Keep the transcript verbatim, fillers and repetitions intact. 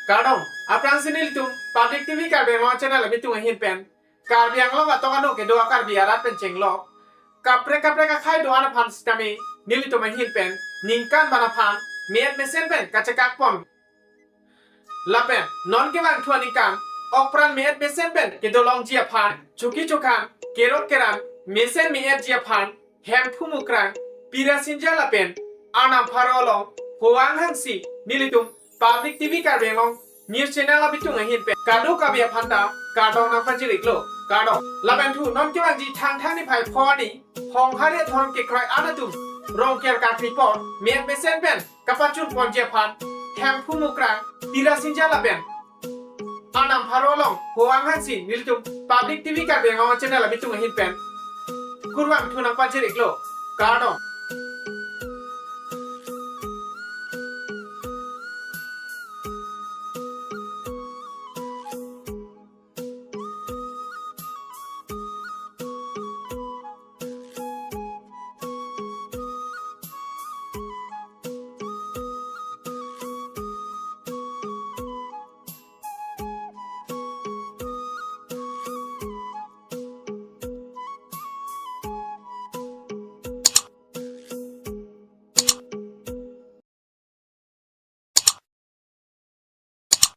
Kardom, aphrangsi nelitum Public T V Karbi Anglong channel abitung ahin pen Karbi Anglong atok ano kedo a-Karbi arat pen chenglok kaprek kaprek akhai do-an aphan sitame nelitum ahin pen ningkan ban aphan me-et mesen pen kachekak pon. Lapen non kevangthu aningkan okpran me-et mesen pen kedolongji aphan, choki chokhan, kerot keran, mesen me-etji aphan Hemphu Mukrang, Pirasinja lapen Arnam Pharo along ho-ang hangsi nelitum Public T V Karbi Anglong news channel abitung ahin pen kadokave aphan ta kardom nangpajir-iklo, kardom. Lapen thu non kevangji Thangthang niphai pho arni Honghari adhorom kekroi-an atum Rongker kakri apor me-et mesen pen kapachun ponji aphan Hemphu Mukrang, Pirasinja lapen Arnam Pharo along ho-ang hangsi nelitum Public T V Karbi Anglong channel abitung ahin pen kurvangthu nangpajir-iklo, kardom.